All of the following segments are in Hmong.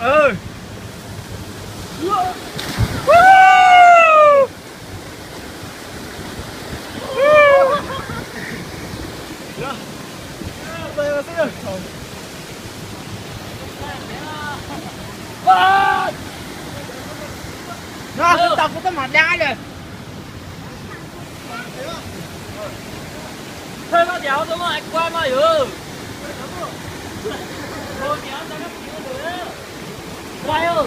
Ừ. Nó tau kuv tau mov dab lawm. Thơi có kéo tôi mà anh qua mà ừ. Thôi kéo cho nó kéo rồi á. Quay ơi.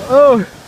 Ơ.